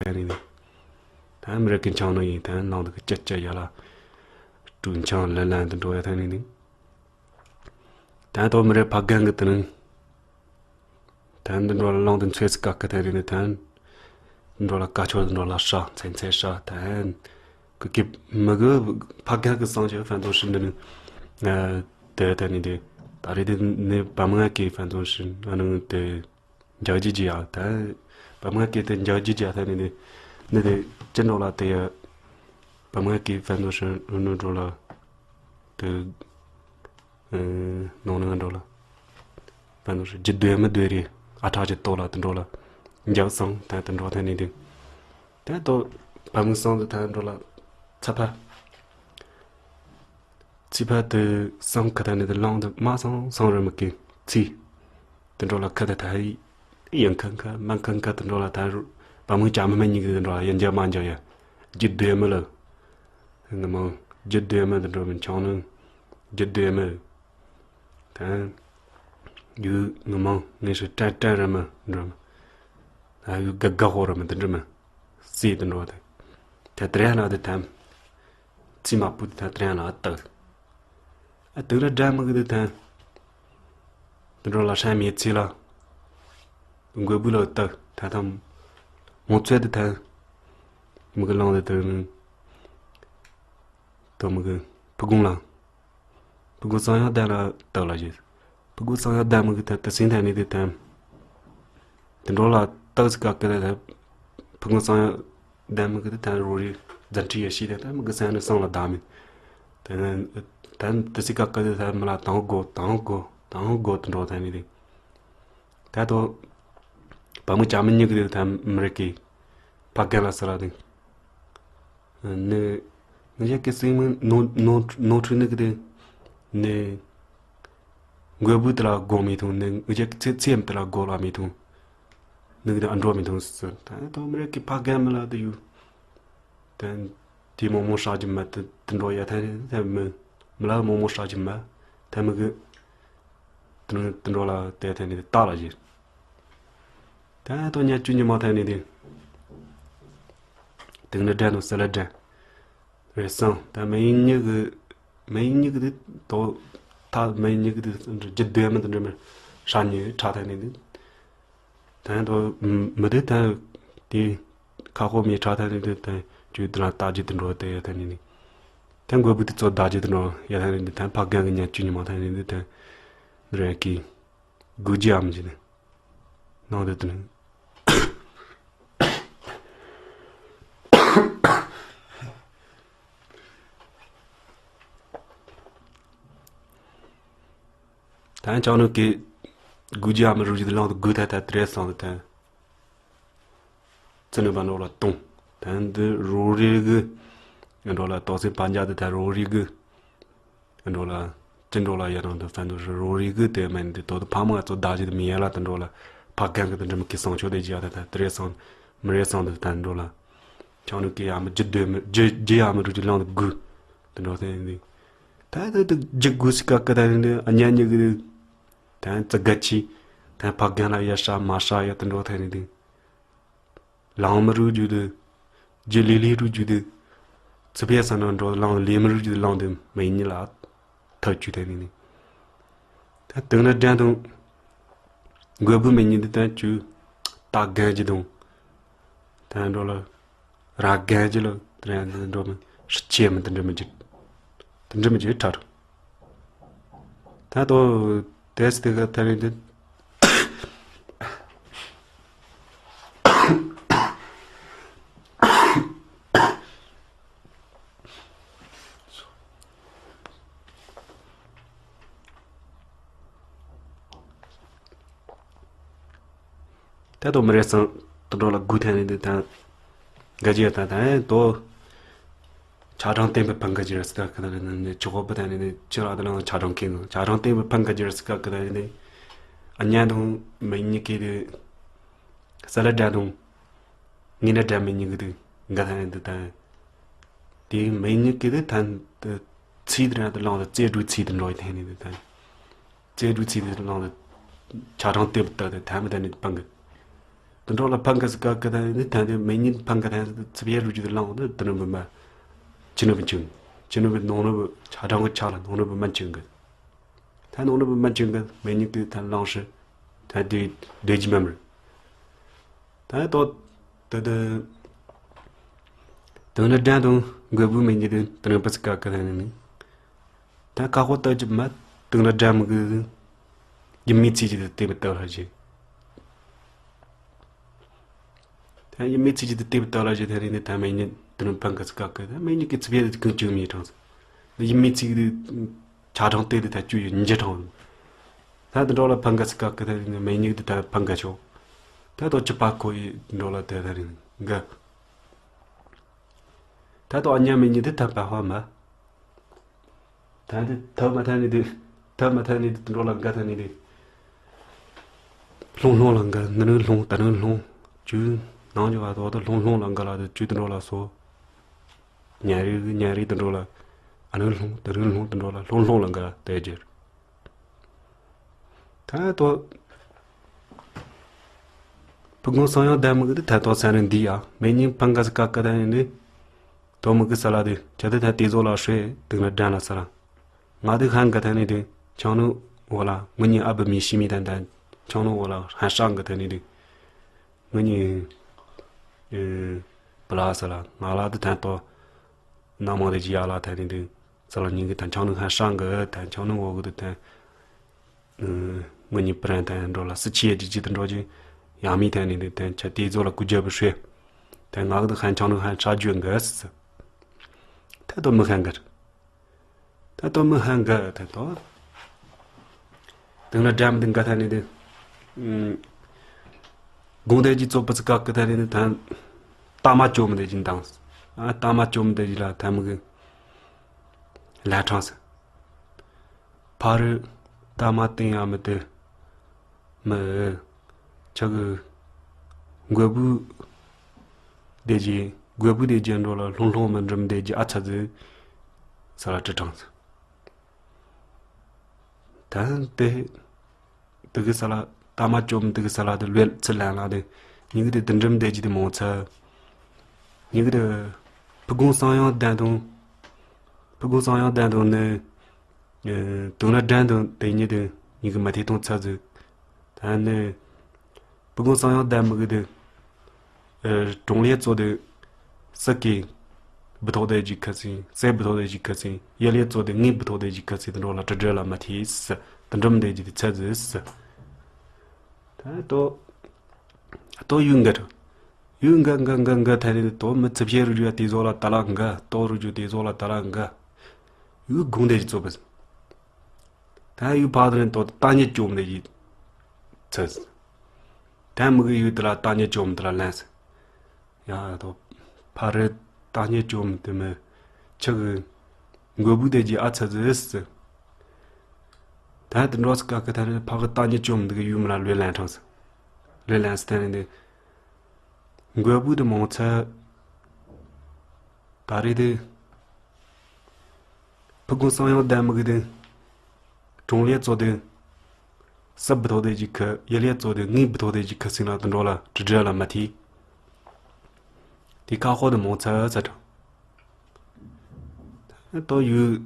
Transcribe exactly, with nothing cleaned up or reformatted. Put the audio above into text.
ཐལ་ནི་ནི། ད་མི་རིགས་ཀྱི་འཆང་ནི་ཡིན། ད་ནང་དུ་གི་ཅི་ཅི་ཡ་ལ། སྤྲུག་འཆང་ལི་ལན་དུ་འགྲོ་ཡ་ཐལ་ནི་ནི། ད་དོ་མི་རིགས་ཕ་རྒན་གི་དུ་ནི། ད་འདི་འགྲོ་ལ་ལོང་དུ་འཚོས་སི་ཀ་ཀི་ཐལ་ནི་ནི། ད་འགྲོ་ལ་ཀ་ཆོར་འགྲོ་ལ་ཧྲ་ཚན་ཚན་ཧྲ་ད། གི་གི་མི་གི་ཕ་རྒན་གི་སང་ཆ་ཕན་ཐོགས་ཤིན་འདི་ནི། དེ་ད་ནི་དེ་ད་རེད། དེ་ནི་བམ་ང་གི་ཕན་ཐོགས་ཤིན་ཨ་ནི་དེ་འཇག་ཇི་ཇི་ཡ་ད། བམ་ང་གི་དེ་འཇག་ཇི་ཇི་ཡ་ད་ནི་དེ་ནི་དེ་ཅི་འགྲོ་ལ་དེ་ཡ། བམ་ང་གི་ཕན་ཐོགས་ཤིན་ཨ་ནི་འགྲོ་ལ་དེ་ནོ་ནི་འགྲོ་ལ་ཕན་ཐོགས་ཤིན་ཇི་དོད་མི་དོད་རེད། ཨ་ཁྲག་ཇི་ཏོ་ལ་དེ་འགྲོ་ལ་འཇག་སང་ད་དེ་འགྲོ་ད་ནི་དེ། དེ་ལྟོ་བ་མི་སང་དུ་ཐལ་འགྲོ་ལ། ཚ་ཕ། ཚི་ཕ་དུ་སང་ཁ་ཐ་ནི་དུ་ལང་དུ་མ་སང་སང་རུ་མི་ཀི་ཚི། དུ་འགྲོ་ལ་ཁ་ཐ་ཐ་ཡི་ཡང་ཁ་ཁ་མ་ཁ་ཁ་དུ་འགྲོ་ལ་ཐ་རུ་བ་མི་ཅ་མི་མ་ཉིག་དུ་འགྲོ་ལ་ཡང་འཇག་མ་འཇག་ཡ། ཇི་དུ་མི་ལ། ནི་མང་ཇི་དུ་མི་དུ་འགྲོ་མི་ཆང་ནི། ཇི་དུ་མི། ད། ཡུ་ངི་མང་ངེ་ཧྲི་ཀྲན་ཀྲན་ར་མི་འགྲོ་མི། ད་ཡུ་ག་ག་ཧོ་ར་མི་དུ་འགྲོ་མི། སི་དུ་འགྲོ་ད། ད་དྲན་ལ་དུ་ཐམ། ཚི་མ་པུ་དུ་ད་དྲན་ལ་ཨ་དག་ཨ་དུ་ར་དྲན་མི་གི་དུ་ཐམ། དུ་འགྲོ་ལ་ཧྲན་མི་ཚི་ལ། མགོ་བུ་ལ་ཨ་དག་ད་ཐམ། མོ་ཚོད་དུ་ཐམ། མི་གི་ལང་དུ་དུ། དུ་མི་གི་ཕུ་གུང་ལ། ཕྲུ་གུ་གསང་ཡང་ལྡན་ལ་བཏགས་ལ་བཞེས། ཕྲུ་གུ་གསང་ཡང་ལྡན་མི་གི་ཐད་དུ་སེང་ཐད་ནི་དེ་ཐམ། དེ་འགྲོ་ལ་བཏགས་ཟིག་ག་ཀི་ལ་ཐད། ཕྲུ་གུ་གསང་ཡང་ལྡན་མི་གི་དེ་ཐད་རོ་རི་ཛན་ཁྲི་ཡ་ཤི་དེ་ཐད་མི་གི་སེང་ནི་སང་ལ་བདའ་མི། དེ་ཐད་དེ་སི་ག་ཀི་དེ་ཐད་མི་ལ་དང་གོ་དང་གོ་དང་གོ་དེ་འགྲོ་ཐད་ནི་དེ། ཐད་དོ། བ་མི་ཅ་མི་ཉི་གི་དེ་ཐད་མི་རེ་ཀི། ཕ་རྒན་ལ་ཟེར་ལ་དེ། ནི། ངེད་ཀྱི་སྲིང་མོ་ནོ་ནོ་ནོ་ཁྲུ་ནི་གི་དེ། ནི། མགོ་བུ་དེ་ལ་སྒོ་མི་ཐུང་ནི་ངེད་ཀྱི་ཚེ་ཚེ་མི་དེ་ལ་སྒོ་ལ་མི་ཐུང་། ནི་གི་དེ་ཨ་འགྲོ་མི་ཐུང་ཟེར། ད་ཐོག་མི་རེ་ཀི་ཕ་རྒན་མི་ལ་དེ་ཡུ། དེ། དེ་མོ་མོ་ཧྲ་གི་མ་དེ་དེ་འགྲོ་ཡ་ཐ་ནི་ཐ་མི། མི་ལ་མོ་མོ་ཧྲ་གི་མ། ཐ་མི་གི། དེ་འགྲོ་དེ་འགྲོ་ལ་དེ་ཐ་ནི་དེ་ལྟ་ལ་བཞིན། ད་དོ་ཉ་བཅུ་ཉི་མ་ཐ་ནི་དེ། དེང་ནི་དྲན་དང་སི་ལ་དྲན། རེད་སང་ད་མ་ཡིན་ཉི་གི། མ་ཡིན་ཉི་གི་དེ་དོ། ད་མ་ཡིན་ཉི་གི་དེ་རྒྱུ་དོན་མི་དེ་འདྲ་མི། ཧྲ་ཉི་ཁྲ་ཐ་ནི་དེ། ད་དོ། མི་དེ་ད། དེ། ཁ་ཁོ་མི་ཁྲ་ཐ་ནི་དེ་ད། ཇུ་དེ་ལ་ད་ཇི་དེ་འགྲོ་དེ་ཡ་ཐ་ནི་དེ། ད་མགོ་བུ་དེ་ཚོ་ད་ཇི་དེ་འགྲོ་ཡ་ཐ་ནི་དེ་ད་ཕ་རྒན་གི་ཉ་བཅུ་ཉི་མ་ཐ་ནི་དེ་ད། རེད་ཀི། དགུ་རྒྱུ་ཨམ་ཅི་ནི། ནང་དུ་དུ་ནི། ད་ཅང་ནུ་ཀི། དགུ་རྒྱུ་ཨམ་རུ་ཇི་དུ་ལང་དུ་དགུ་ཐ་ཐ་དྲེ་སང་དུ་ཐ། ཙི་ནུ་བ་འགྲོ་ལ་གཏོང་། ད་འདི་རོ་རི་གི། འགྲོ་ལ་ཏོག་སེ་པ་འཇག་དུ་ཐ་རོ་རི་གི། འགྲོ་ལ། ཅི་འགྲོ་ལ་ཡ་རང་དུ་ཕན་དུ་རི་རོ་རི་གི་དེ་མན་དུ་དོ་དུ་ཕ་མ་ཚོ་ད་ཇི་དུ་མི་ཡ་ལ་དུ་འགྲོ་ལ། ཕ་རྒན་གི་དུ་འགྲིམ་གི་སང་ཆོ་དེ་ཇི་ཡ་ད་ད་དུ་རེ་སང་། མི་རེ་སང་དུ་ད་འགྲོ་ལ། ཆང་ནུ་ཀི་ཡ་མི་ཇི་དུ་མི་ཇི་ཇི་ཡ་མི་རུ་ཇི་ལང་དུ་གུ། དུ་འགྲོ་ཐེ་ནི། ད་དུ་དུ་ཇི་གུ་སི་ཀ་ཀ་ད་ནི་དུ་ཨ་ཉ་ཉི་གི་དུ། ད་ཙི་ག་ཆི། ད་ཕ་རྒན་ལ་ཡ་ཧྲ་མ་ཧྲ་ཡ་དུ་འགྲོ་ཐེ་ནི་དུ། ལང་མི་རུ་རྒྱུ་དུ། རྒྱུ་ལི་ལི་རུ་རྒྱུ་དུ། ཚི་ཕེ་ས་ན་འགྲོ་ལང་ལི་མི་རུ་རྒྱུ་དུ་ལང་དུ་མི་ཉི་ལ། ཐག་ཆུ་ཐེ་ནི་ནི། ད་དུང་ན་དྲན་དུང་། མགོ་བུ་མི་ཉི་དུ་ད་ཆུ། ད་རྒན་གྱི་དུང་། ད་འགྲོ་ལ། ར་རྒན་གྱི་ལ་དྲན་དུ་འགྲོ་མི། ཤི་ཆེ་མི་དུ་འགྲོ་མི་འཇིག་དུ་འགྲོ་མི་འཇིག་ཁྲ་རུ། ད་དོ། དེ་སི་དེ་ག་ཐ་རི་འདི། ད་དོ་མི་རེ་སང་དུ་འགྲོ་ལ་དགུ་ཐ་རི་འདི་ད། ག་ཇི་ད་ད་དོ། ཆ་གྲངས་བསྟན་པའི་ཕན་ག་ཇི་ར་སི་ཀ་ཁ་ད་ནི་ཆོག་པ་ད་ནི་ཆི་ར་ད་ལ་ཆ་གྲངས་ཁེ་ནོ་ཆ་གྲངས་བསྟན་པའི་ཕན་ག་ཇི་ར་སི་ཀ་ཁ་ད་ནི་ཨ་ཉན་དུང་མི་ཉི་ཁེ་དེ་ས་ལ་དྲ་དུང་ངི་ན་དྲ་མི་ཉི་གི་དེ་ག་ད་ནི་དེ་ད་དེ་མི་ཉི་ཁེ་དེ་ད་ཚི་དེ་ར་ད་ལང་ད་ཙེ་དྲུ་ཚི་དེ་འགྲོ་ཡི་ད་ནི་དེ་ད་ཙེ་དྲུ་ཚི་དེ་ལང་ད་ཆ་གྲངས་བསྟན་པའི་ད་དེ་ད་མི་ད་ནི་ཕན་གི་དུད་འགྲོ་ལ་ཕན་གི་ཟེར་ག་གི་ད་ནི་ཐན་དེ་མེ་ཉིད་ཕན་གི་ཐན་ཚིབ་ཡས་རུ་ཅི་དུ་ལངས་དུ་དུད་འགྲོ་བུ་མ་ཅི་ནུ་བུ་ཅུང་ཅི་ནུ་བུ་ནོང་ནུ་བུ་ཆ་གྲང་གི་ཆ་ལ་ནོང་ནུ་བུ་མན་ཅུང་གི། ཐན་ནོང་ནུ་བུ་མན་ཅུང་གི་མེ་ཉིད་དུ་ཐན་ལངས་ཧྲི། ཐན་དེ་དེ་ཇི་མམ་རི། ཐན་ཏོ་དུ་དུ་དུ་ནི་དྲན་དུ་གི་བུ་མེ་ཉིད་དུ་དུད་འགྲོ་བུ་ཟེར་ག་གི་ཐན་ནི། ད་ཀ་ཧོ་ཏ་ཅི་མ་དུང་ལ་འགྲམ་གི་ཡིད་མི་ཚིག་ཅི་དེ་དེ་བི་ཏ་ལ་ཞེ། ད་ཡིད་མི་ཚིག་ཅི་དེ་དེ་བི་ཏ་ལ་ཞེ་ཐ་རི་ནི་ད་མེ་ཉིད་དུ་ནི་ཕན་གི་ཟེར་ག་གི་ད་མེ་ཉིད་ཀྱི་ཚིབ་ཡ་དེ་གང་བཅུག་མི་གྲངས་སུ། ཡིད་མི་ཚིག་དེ་ཆ་གྲངས་དེ་དེ་ད་བཅུ་ཡི་ཉི་གྲངས། ད་དུད་འགྲོ་ལ་ཕན་གི་ཟེར་ག་གི་ཐ་རི་ནི་མེ་ཉིད་དེ་ད་ཕན་གི་ཆོག་ད་དོ་ཅི་པ་ཁོ་ཡི་དུད་འགྲོ་ལ་དེ་ཐ་རི་ནི་གི། ད་དོ་ཨ་ཉ་མེ་ཉིད་དེ་ད་པ་ཧ་མ། ད་འདི་ཐབས་མ་ཐ་ནི་དེ། ཐབས་མ་ཐ་ནི་དེ་དུད་འགྲོ་ལ་འགའ་ཐ་ནི་དེ། ལྷུང་ལྷུང་ལ་འགའ་ནི་ནི་ལྷུང་ད་ནི་ལྷུང་། ཅུ་ནང་ཅུ་བ་དོ་དོ་ལྷུང་ལྷུང་ལ་འགའ་ལ་དེ་ཅུ་དུད་འགྲོ་ལ་སོ། ཉ་རི་གི་ཉ་རི་དུད་འགྲོ་ལ། ཨ་ནི་ལྷུང་ད་ནི་ལྷུང་དུད་འགྲོ་ལ་ལྷུང་ལྷུང་ལ་འགའ་དེ་རྒྱུ། ད་དོ། ཕུ་གུང་སང་ཡང་ད་མི་གི་དེ་ད་དོ་ས་ནི་འདི་ཡ་མེ་ཉིན་ཕང་ག་ས་ཀ་ཀ་ད་ནི་འདི། དོ་མི་གི་ས་ལ་དེ་ཁྱེད་དེ་ད་དེ་ཟོ་ལ་ཧྲེ་དུག་ན་དྲན་ལ་ས་ལ། ང་དེ་ཧན་ག་ཐ་ནི་དེ་ཆང་ནུ་འོ་ལ་ངུ་ཉི་ཨ་བི་མི་ཤི་མི་ད་ད་ཆང་ནུ་འོ་ལ་ཧན་ཧྲང་ག་ཐ་ནི་དེ། ངུ་ཉི་ཨེ་བི་ལ་ས་ལ་ང་ལ་དེ་ཐན་ཏོ་ན་མང་དེ་ཇི་ཡ་ལ་ཐ་ནི་དེ་ས་ལ་ཉིན་གི་ཐན་ཆང་ནུ་ཧན་ཧྲང་ག་ཐན་ཆང་ནུ་འོ་གི་དེ་ཐན། ངུ་ཉི་པི་རན་ཐན་འགྲོ་ལ་སི་ཆི་ཡ་ཇི་ཇི་དེ་འགྲོ་ཇི་ཡང་མི་ཐན་ནི་དེ་ཐན་ཆ་དེ་ཟོ་ལ་ཀུ་ཇ་བི་ཧྲེ། ཐན་ང་གི་དེ་ཧན་ཆང་ནུ་ཧན་ཧྲ་ཇུ་ག་སི། ཐན་ཏོ་མི་ཧན་ག་རེད། ད་དོ་མི་ཧན་ག་ཐ་དོ། དེང་ན་འགྲམ་དེ་འགའ་ཐ་ནི་དེ། དགོང་དེ་ཇི་ཙོ་པི་ཙི་ཀ་ཀི་ཐ་ནི་དེ་ཐ། ཏ་མ་ཅོ་མི་དེ་ཇི་དང་། ཨ་ཏ་མ་ཅོ་མི་དེ་ཇི་ལ་ཐ་མི་གི། ལ་ཁྲང་ས། ཕ་རི་ཏ་མ་ཏིང་ཡ་མི་དེ། མི། ཆ་གི། མགོ་བུ། དེ་ཇི། མགོ་བུ་དེ་ཇི་འགྲོ་ལ་ལྷུང་ལྷུང་མི་འགྲིམ་དེ་ཇི་ཨ་ཚ་ཟི། ས་ལ་ཀྲི་ཀྲང་ས། ད་དེ། དེ་གི་ས་ལ་ཏ་མ་ཅོམ་དེ་གི་ས་ལ་དེ་ལུས་ཚུར་ལན་ལ་དེ། ཉིན་གི་དེ་དུད་འགྲམ་དེ་ཇི་དེ་མོ་ཚ། ཉིན་གི་དེ། ཕུ་གུང་སང་ཡང་ལྡན་དང་། ཕུ་གུང་སང་ཡང་ལྡན་དང་ནི། དུང་ན་དྲན་དང་དེ་ཉིད་དེ་ཉིན་གི་མ་ཐེ་ཐོང་ཚ་ཟི། ད་ནི། ཕུ་གུང་སང་ཡང་ལྡན་མི་གི་དེ། ཨེ། གྲོང་ལས་གཙོ་དེ། སི་ཀི། བུ་ཐོག་དེ་ཇི་ཁ་སིན། སེ་བུ་ཐོག་དེ་ཇི་ཁ་སིན། ཡེ་ལས་གཙོ་དེ་ངའི་བུ་ཐོག་དེ་ཇི་ཁ་སིན་དུད་འགྲོ་ལ་དྲི་དྲི་ལ་མ་ཐི་སི། དུད་འགྲམ་དེ་ཇི་དེ་ཚ་ཟི་སི། ད་ཏོ། ཏོ་ཡུ་འགར། ཡུ་འགར་འགར་འགར་འགར་ཐ་རི་ཏོ་མི་ཚིབ་ཤེ་རུ་ཇུ་དེ་ཟོ་ལ་ད་ལ་འགར། ཏོ་རུ་ཇུ་དེ་ཟོ་ལ་ད་ལ་འགར། ཡུ་གུང་དེ་ཇི་ཙོ་པི་སི། ད་ཡུ་ཕ་དེ་ནི་ཏོ་ཏ་ཉེ་ཅོམ་དེ་ཇི་ཚ་སི། ད་མི་གི་ཡུ་དེ་ལ་ཏ་ཉེ་ཅོམ་དེ་ལ་ལན་སི། ཡ་དོ། ཕ་རི་ཏ་ཉེ་ཅོམ་དེ་མི། ཆི་གི། མགོ་བུ་དེ་ཇི་ཨ་ཚ་ཟི་སི། ད་དུད་འགྲོ་སི་ཀ་ཀི་ཐ་རི་ཕ་གི་ཏ་ཉེ་ཅོམ་དེ་གི་ཡུ་མི་ལ་ལུས་ལན་ཁྲང་སི། ལུས་ལན་སི་ཐ་རི་དེ། མགོ་བུ་དེ་མོ་ཚ། ད་རེས་དེ། ཕུ་གུང་སང་ཡང་ལྡན་མི་གི་དེ། གྲོང་ལས་གཙོ་དེ། སི་བུ་ཐོག་དེ་ཇི་ཁ་ཡེ་ལས་གཙོ་དེ་ངའི་བུ་ཐོག་དེ་ཇི་ཁ་སིན་ལ་དུད་འགྲོ་ལ་དྲི་དྲི་ལ་མ་ཐི། དེ་ཁ་ཧོ་དེ་མོ་ཚ་ཚ་དྲང་། ཏོ་ཡུ།